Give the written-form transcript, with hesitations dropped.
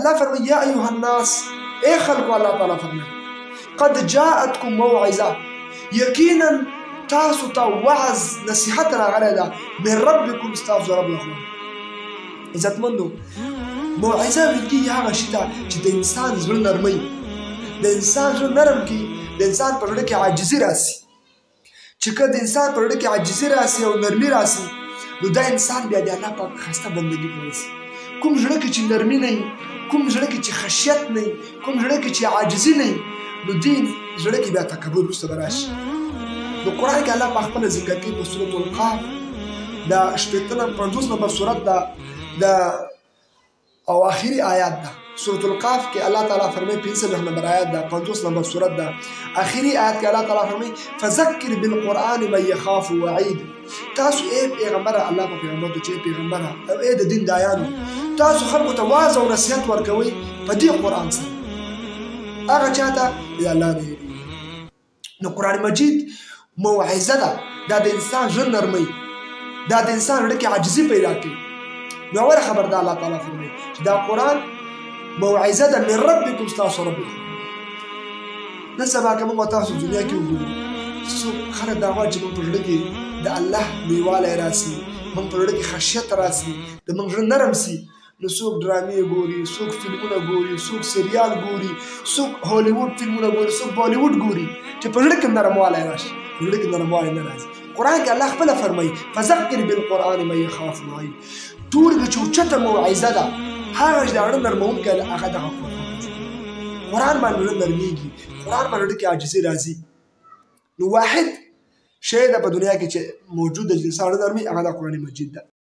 الله فرمایي یا ایها الناس، ای خلکو، الله تعالی فرمایي قد جاءتکم موعظه، یقینا تاسو ته وعظ نصیحت راغلی ده من ربکم، ستاسو رب له خوا. عزتمندو، موعظه ویل کېږي هغه شي ته چې د انسان زړه نرموي، د انسان زړه نرم کړي، د انسان په زړه کې عاجزي راسي. چې که د انسان په زړه کې عاجزي راسي او نرمي راسي، نو دا انسان بیا د الله پاک ښایسته بندګي کولی سي. کوم زړه کې چې نرمي نه وي، کوم زړه کې چې خشیت نه وي، کوم زړه کې چې عاجزي نه وي، نو دې زړه کې بیا تکبر وروسته به راشي. نو قرآن کې الله پاک خپله ذکر کوي په سورة القاف، د 56 نمبر سورت ده د او آخري آیات ده. سورة القاف کې الله تعالی فرمایي، 45 نمبر آیات ده، 50 نمبر سورت ده، آخري آیات کې الله تعالی فرمایي فذکر بالقرآن من یخاف وعید. تاسو ای پیغمبره، الله په پیغمبر ته چې پیغمبره او ای د دین دایانو، تاسو خلکو ته وعظ او نصیحت ورکوئ په دې قرآن سره، هغه چاته چې الله نه یریږي. نو قرآن مجید موعظه ده، دا د انسان زړه نرموي، دا د انسان زړه کې عاجزي پیدا کوي. نو اوله خبر ده الله تعالی فرمایي چې دا قرآن موعظه ده من ربکم، ستاسو رب. نن سبا که موږ تاسو دنیا کې وګورو، څوک خلک دا غواړي چې موږ په زړه کې د الله لویوالی راسي، موږ په زړه کې خشیت راسي، د موږ زړه نرم سي. نو څوک ډرامې ګوري، څوک فلمونه ګوري، څوک سریال ګوري، څوک هالیوډ فلمونه ګوري، څوک بالیوډ ګوري، چې په زړه کې نرموالی راشي. په زړه کې نرموالی نه راځي. قرآن کې الله خپله فرمایي فذکر بالقرآن من یخاف وعید. ټول کې چې اوچته موعظه ده، هغه چې د زړه نرموونکی ده، هغه دغه قرآن. قرآن باندې زړه نرمېږي، قرآن باندې زړه کې عاجزي راځي. نو واحد شی ده په دنیا کې چې موجود ده چې انسان زړه نرموي، هغه د قرآن مجید ده.